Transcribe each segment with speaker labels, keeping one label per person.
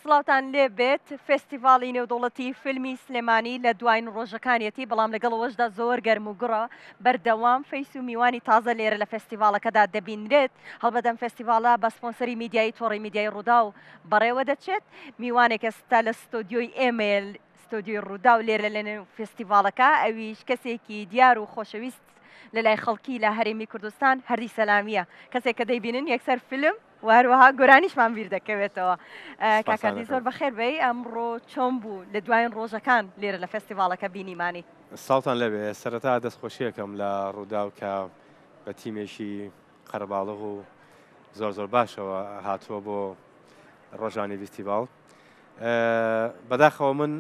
Speaker 1: سڵاوتان لێ بێت، فێستیڤاڵی نێودەوڵەتی فیلمی سلێمانی لە دواین ڕۆژەکانیەتی، بەڵام لەگەڵ ئەوەشدا زۆر گەرم و گوڕە، بەردەوام face و میوانی تازە لێرە لە فێستیڤاڵەکەدا دەبینرێت، هەڵبەت ئەم فێستیڤاڵە بە سپۆنسەری میدیایی تۆڕی میدیایی ڕووداو بەڕێوە دەچێت، میوانێک ئێستا لە ستۆدیۆی ئێمەیە، ستۆدیۆی ڕووداو لێرە لەنێو فێستیڤاڵەکە، ئەویش کەسێکی دیار و خۆشەویست لەلای خەڵکی لە هەرێمی کوردستان، هەردی سەلامییە، کەسێک کە دەیبینن یەکسەر فیلم و هەروەها گۆرانیشمان بیر دەکەوێتەوە. کاک هەردی زۆر بەخێر بێی، ئەمڕۆ چۆن بوو لە دواین ڕۆژەکان لێرە لە فێستیڤاڵەکە بینیمانی؟
Speaker 2: سڵاوتان لێبێ، سەرەتا دەستخۆشیەکەم لە ڕووداو کە بە تیمێکی قەرەباڵغ و زۆر زۆر باشەوە هاتووە بۆ ڕۆژانی ڤیستیڤاڵ. بەداخەوە من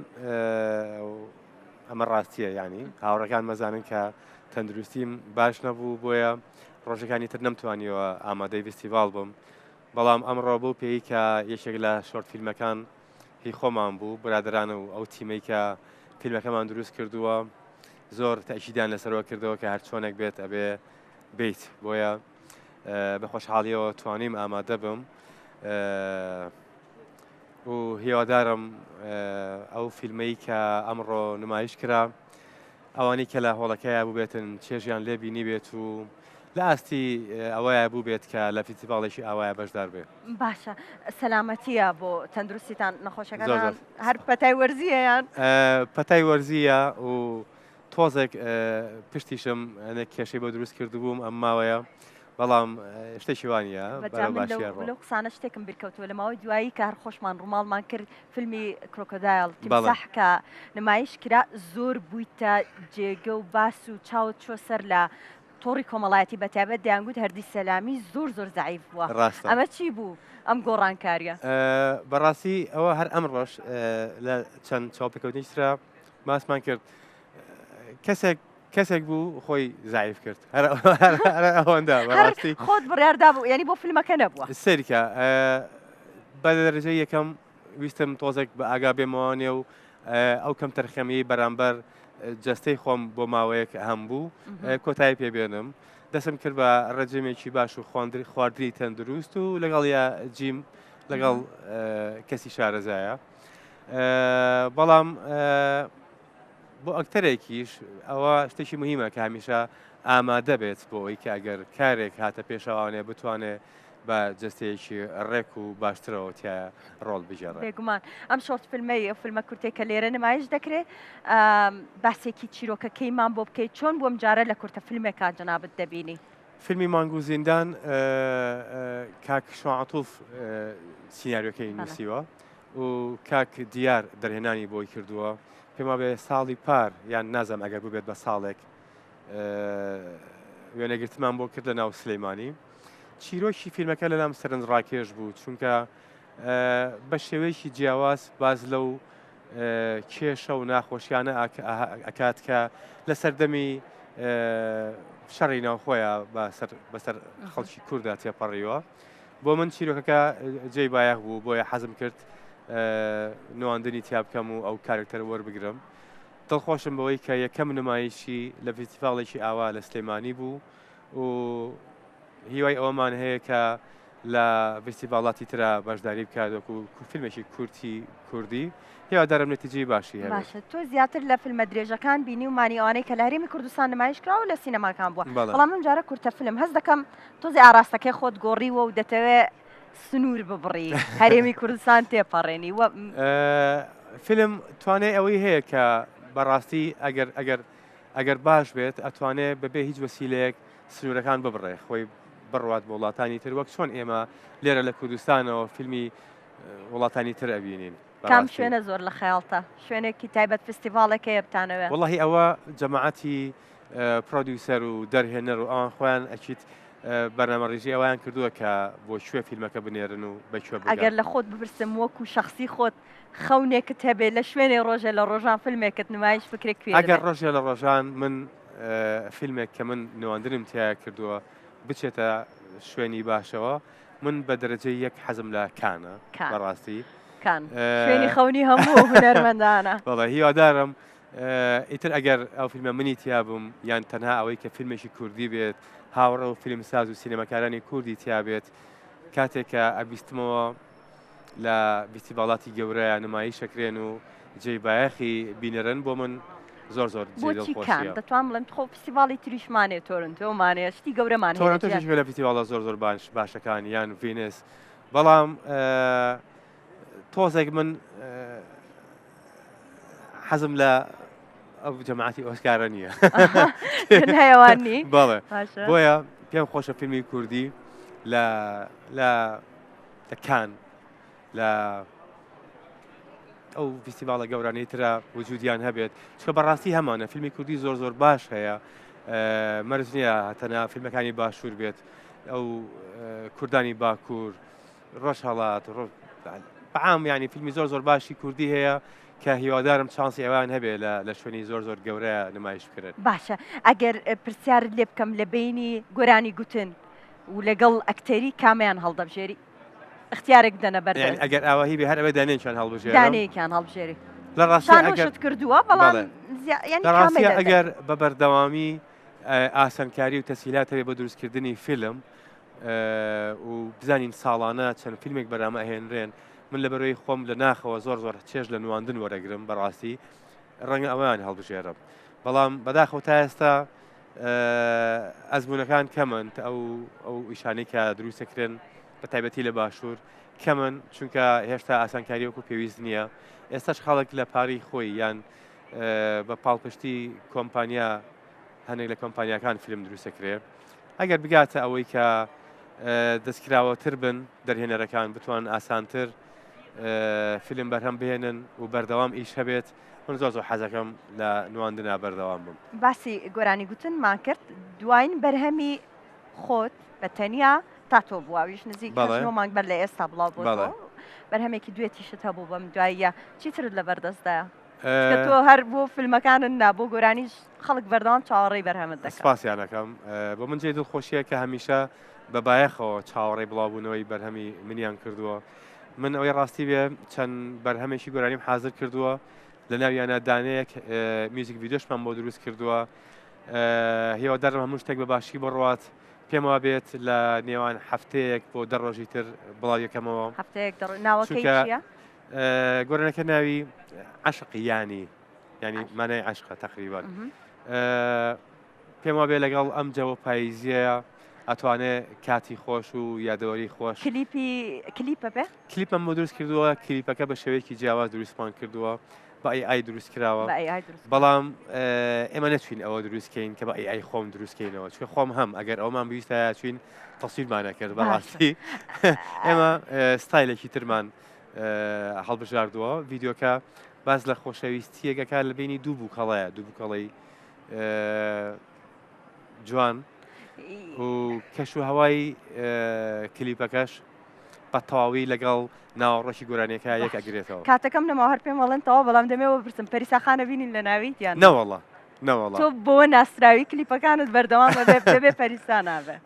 Speaker 2: ئەمە ڕاستیە ینی هاوڕەکان مەزانن کە تەندروستیم باش نەبوو بۆیە ڕۆژەکانی تر نەمتوانیەوە ئامادەی ڤیستیڤاڵ بم بەڵام ئەمڕۆ بەو پێی کە یەکێک لە short فیلمەکان هی خۆمان بوو برادران و ئەو تیمەی کە فیلمەکەمان دروست کردووە زۆر تەئکیدیان لەسەرەوە کردەوە کە هەرچۆنێک بێت ئەبێ بیت بۆیە بە خۆشحاڵیەوە توانیم ئامادە بم و هیوادارم ئەو فیلمەی کە ئەمڕۆ نمایش کرا ئەوانەی کە لە هۆڵەکەیا بووبێتن چێژیان لێ بینیبێت و لە ئاستی ئەوەیا بووبێت کە لە فیستیڤاڵێکی ئاوایا بەشدار بێ.
Speaker 1: باشە سەلامەتیە بۆ تەندروستیتان نەخۆشەکەتان هەر پەتای وەرزیە یان؟
Speaker 2: پەتای وەرزیە و تۆزێک پشتیشم کێشەی بۆ دروست کردبووم ئەم ماوەیە بەڵام شتێکی وا نییە بەرەو باشیە ڕۆ.
Speaker 1: لەو قسانە شتێکم بیرکەوتەوە لە ماوەی دوایی کە هەر خۆشمان ڕووماڵمان کرد فیلمی Crocodile تیمساح کە نمایش کرا زۆر بوویتە جێگە و باس و چاوت چوە سەر لە تۆڕی کۆمەڵایەتی بەتایبەت دەیانگوت هەردی سەلامی زۆر زۆر زەعیف بووە
Speaker 2: ڕاستە.
Speaker 1: ئەمە چی بوو ئەم گۆڕانکاریە؟
Speaker 2: بەڕاستی ئەوە هەر ئەمڕۆش لە چەند چاوپێکەوتنێکی ترا باسمان کرد کەسێک کەسێک بوو خۆی زەعیف کرد هەر ئەوەندە بەڕاستی
Speaker 1: خۆت بڕیار دابوو یعنی بۆ فیلمەکە نەبووە
Speaker 2: سەیرکە بە دەرەجەی یەکەم ویستم تۆزێک بە ئاگا بێمەوە نێو ئەو کەم تەرخەمیی بەرامبەر جەستەی خۆم بۆ ماوەیەک هەم بوو کۆتایی پێبێنم دەسم کرد بە ڕێجیمێکی باش و خواردنی تەندروست و لەگەڵ یا gym لەگەڵ کەسی شارەزایە بەڵام بۆ ئەکتەرێکیش ئەوە شتێکی مهمە کە هەمیشە ئامادە بێت بۆ ئەوەی کە ئەگەر کارێک هاتە پێشەوانێ بتوانێ بە جەستەیەکی ڕێک و باشترەوە تیایا ڕۆڵ بگێڕێ.
Speaker 1: بێگومان ئەم short فیلمەی ئەو فیلمە کورتەی کە لێرە نمایش دەکرێت باسێکی چیرۆکەکەیمان بۆ بکەیت چۆن بۆ ئەم جارە لە کورتە فیلمێکا جەنابت دەبینی؟
Speaker 2: فیلمی مانگ و زیندان کاک شوان عەتوف سیناریۆکەی نووسیوە و کاک دیار دەرهێنانی بۆی کردووە پێم وابێ ساڵی پار یان نازانم ئەگەر ببێت بە ساڵێک وێنەگرتمان بۆ کرد لە ناو سلەیمانی چیرۆکی فیلمەکە لەلام سەرنجڕاکێش بوو چونکە بە شێوەیەکی جیاواز باز لەو کێشە و ناخۆشیانە ئەکات کە لە سەردەمی شەڕی ناوخۆیە بەسەر خەڵکی کووردا تێپەڕیوە بۆ من چیرۆکەکە جێی بایەخ بوو بۆیە حەزم کرد نواندنی تیا بکەم و ئەو کارکتەر وەربگرم دڵخۆشم بەوەی کە یەکەم نمایشی لە فیستیڤاڵێکی ئاوا لە سلێمانی بوو و هیوای ئەوەمان هەیە کە لە فیستیڤاڵاتی ترا بەشداری بکات وەکو فیلمێکی کورتی کوردی هیوادارم نەتیجەی باشی هەبێت.
Speaker 1: باشە تۆ زیاتر لە فیلمە درێژەکان بینیومانی ئەوانەی کە لە هەرێمی کوردستان نمایش کراوە لە سینەماکان بووە بەڵام ئەم جارە کورتە فیلم هەست دەکەم تۆزێ ئاراستەکەی خۆت گۆڕیوە و دەتەوێ سنوور ببڕی هەرێمی کوردستان تێپەڕێنی و
Speaker 2: فیلم توانای ئەوەی هەیە کە بەڕاستی ئەگەر ئەگەر ئەگەر باش بێت ئەتوانێ بەبێ هیچ وەسیلەیەک سنوورەکان ببڕێ خۆی بڕوات بۆ وڵاتانی تر وەک چۆن ئێمە لێرە لە کوردستانەوە فیلمی وڵاتانی تر ئەبینین.
Speaker 1: کام شوێنە زۆر لە خەیاڵتە؟ شوێنێکی تایبەت فستیڤاڵێک هەیە بتانەوێ؟
Speaker 2: وەڵاهی ئەوە جەماعەتی producer و دەرهێنەر و ئەوان خۆیان ئەکید بەرنامەڕیژی ئەویان کردووە کە بۆ کوێ فیلمەکە بنێرن و بە کوێ بگات.
Speaker 1: ئەگەر لە خۆت بپرسم وەکو شەخسی خۆت خەونێکت هەبێ لە شوێنێ ڕۆژێ لە ڕۆژان فیلمێکت نمایش بکرێ کوێ
Speaker 2: ئەگەر ڕۆژێ لە ڕۆژان من فیلمێک کە من نواندنم تیایا کردووە بچێتە شوێنی باشەوە من بە دەرەجەی یەک حەزم لە کانە بەڕاستی
Speaker 1: کان شوێنی خەونی هەموو هونەرمەندانە.
Speaker 2: بەڵێ هیوادارم ئیتر ئەگەر ئەو فیلمە منی تیا بووم یان تەنها ئەوەی کە فیلمێکی کوردی بێت هاوڕێ و فیلمساز و سینەماکارانی کوردی تیا بێت کاتێک کە ئەبیستمەوە. لە ڤیستیڤاڵاتی گەورەیا نمایش ئەکرێن و جێی بایەخی بینەرن بۆ من زۆر زۆر جێی
Speaker 1: بۆچی کان
Speaker 2: دڵخۆشیە.
Speaker 1: دەتوانم بڵێم خۆ فیستیڤاڵی تریشمان هەیە تۆرنتۆمان هەیە شتی گەورەمان هەیە لە
Speaker 2: تۆرنتۆش
Speaker 1: جیهان.
Speaker 2: یەکێکە لە فیستیڤاڵە زۆر زۆر باش باشەکان یان ڤینس بەڵام تۆزێک من حەزم لە ئەو جەماعەتی ئۆسکارە نییە.
Speaker 1: لای ئەوان نی؟
Speaker 2: بەڵێ
Speaker 1: باشە.
Speaker 2: بۆیە پێم خۆشە فیلمی کوردی لە لە لە کان لە ئەو فیستیڤاڵە گەورانەی ترە وجودیان هەبێت چکە بەڕاستی هەمانە فیلمی کوردی زۆر زۆر باش هەیە مەرج نییە تەنها فیلمەکانی باشوور بێت ئەو کوردانی باکوور ڕۆژهەڵات بەعام ینی فیلمی زۆر زۆر باشی کوردی هەیە کە هیوادارم چانسی ئەوان هەبێ لە شوێنی زۆر زۆر گەورە نمایش بکرێت.
Speaker 1: باشە ئەگەر پرسیارت لێ بکەم لە بینی گۆرانی گوتن و لەگەڵ ئەکتەری کامیان هەڵدەبژێری؟ اختیارێک بدەنە بەر
Speaker 2: یانی
Speaker 1: دەست.
Speaker 2: ئەگەر ئاواهی بێ هەر ئەوێ دانەیەکیان هەڵبژێرم.
Speaker 1: دانەیەکیان هەڵبژێری.
Speaker 2: لە ڕاستیا ئەگەر
Speaker 1: شانۆشت کردووە بەڵام
Speaker 2: بەڵێ.
Speaker 1: زیا یانی
Speaker 2: لە
Speaker 1: کامەی
Speaker 2: ڕاستیا
Speaker 1: لە
Speaker 2: ئەگەر بە بەردەوامی ئاسانکاری و تەسهیلات هەبێ بۆ دروستکردنی فیلم و بزانین ساڵانە چەند فیلمێک بەرامە ئەهێنرێن من لە بەرەی خۆم لە ناخەوە زۆر زۆر چێژ لە نواندن وەرەگرم بەڕاستی ڕەنگە ئەویان هەڵبژێرم بەڵام بەداخەوە تا ئێستا ئەزمونونەکان کەمن ئەو ئەو ئیشانەی کە دروستەکرێن بە تایبەتی لە باشوور کەمن چونکە هێشتا ئاسانکاری وەکو پێویست نییە ئێستاش خەڵک لە پارەی خۆی یان بە پاڵپشتی کۆمپانیا هەنێک لە کۆمپانیاکان فیلم دروستەکرێ ئەگەر بگاتە ئەوەی کە دەستکراوەتر بن دەرهێنەرەکان بتوان ئاسانتر فیلم بەرهەم بهێنن و بەردەوام ئیش هەبێت من زۆر زۆر حەزەکەم لە نواندنا بەردەوام بم.
Speaker 1: باسی گۆرانی گوتنمان کرد دواین بەرهەمی خۆت بە تەنیا تاتۆ بووە ئەویش نزیک هەشت نۆ مانگ بەر لە ئێستا بڵاو بۆتەوە بەرهەمێکی دوێتیشت هەبوو بەم دواییە چیترت لەبەردەستدایە؟ چونکە تۆ هەر بۆ فیلمەکانت نا بۆ گۆرانیش خەڵک بەردەوام چاوەڕێی بەرهەمت دەکات.
Speaker 2: سپاسیان ئەکەم بۆ من جێی دڵخۆشیە کە هەمیشە بە بایەخەوە چاوەڕێی بڵاوبوونەوەی بەرهەمی منیان کردووە من ئەوەی ڕاستی بێ چەند بەرهەمێکی گۆرانیم حازر کردووە لە ناویانە دانەیەک میوزیک ڤیدیۆشمان بۆ دروست کردووە هیوادارم هەموو شتێک بە باشی بڕوات پێم وا بێت لە نێوان هەفتەیەک بۆ دە ڕۆژی تر بڵاویەکەمەوە
Speaker 1: هەفتەیەک دە ڕۆژ ناوەکەی چییە؟
Speaker 2: گۆرانەکە ناوی عەشق یانی یانی مانای عەشقە تقریبا پێم وابێ لەگەڵ ئەم جەوە پاییزیەیە ئەتوانێ کاتی خۆش و یادەوەری خۆش
Speaker 1: کلیپی کلیپە بێ
Speaker 2: کلیپم بۆ دروست کردووە کلیپەکە بە شێوەیەکی جیاواز دروستمان کردووە بە AI دروست کراوە بەڵام ئێمە نەچوین ئەوە دروستکەین کە بە AI خۆم دروستکەینەوە چکە خۆم هەم ئەگەر ئەومان بویستە چوین تەسویرمانە کرد بەڕاستی ئێمە ستایلێکی ترمان هەڵبژاردووە ڤیددیوکە باس لە خۆشەویستیەکەکە لە بینی دوو بووکەڵەیە دوو بووکەڵی جوان و کەش و هەوای کلیپەکەش بە تەواوی لەگەڵ ناوەڕۆکی گۆرانیەکە یەک ئەگرێتەوە.
Speaker 1: کاتەکەم نەماوە هەر پێم ئەڵێن تەواو بەڵام دەمەوێ بپرسم پەریسا خانە بینین لە ناویت یان نا؟
Speaker 2: نەوەڵا نەوەڵا.
Speaker 1: تۆ بەوە ناسراوی کلیپەکانت بەردەوام ئەبێ بەبێ پەریسا نابێ.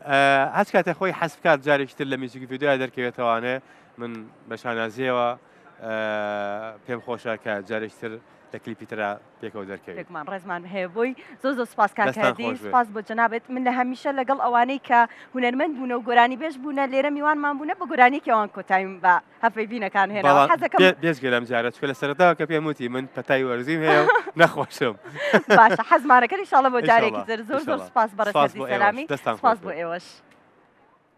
Speaker 2: هەچ کاتێ خۆی حەز بکات جارێکی تر لە میوزیک ڤیدیۆیا دەرکەوێتەوانێ من بە شانازیەوە پێم خۆشە کە جارێکی تر لە کلیپی ترا پێکەوە دەرکەوین.
Speaker 1: بێگومان ڕێزمان هەیە بۆی. زۆر زۆر سوپاس کاک
Speaker 2: دەستان
Speaker 1: هەردی
Speaker 2: خۆش بێ.
Speaker 1: سوپاس بۆ جەنابت من لە هەمیشە لەگەڵ ئەوانەی کە هونەرمەند بوونە و گۆرانیبێژ بوونە لێرە میوانمان بوونە بە گۆرانیەکی ئەوان کۆتاییم بە هەڤپەیڤینەکان هێناوە
Speaker 2: بەڵام
Speaker 1: حەزەکەم
Speaker 2: بێ بێجگە لەم جارە چونکە لە سەرەتاوە کە پێم وتی من پەتای وەرزیم هەیە و نەخۆشم.
Speaker 1: باشە حەزمانەکەن ئیشاڵڵا بۆ جارێکی
Speaker 2: ئیشاڵڵا
Speaker 1: تر زۆر زۆر
Speaker 2: ئیشاڵڵا
Speaker 1: سوپاس بەڕێز
Speaker 2: سوپاس
Speaker 1: هەردی
Speaker 2: بۆ ئێوەش
Speaker 1: سەلامی
Speaker 2: دەستان
Speaker 1: سوپاس
Speaker 2: خۆش
Speaker 1: بۆ
Speaker 2: بێ.
Speaker 1: ئێوەش.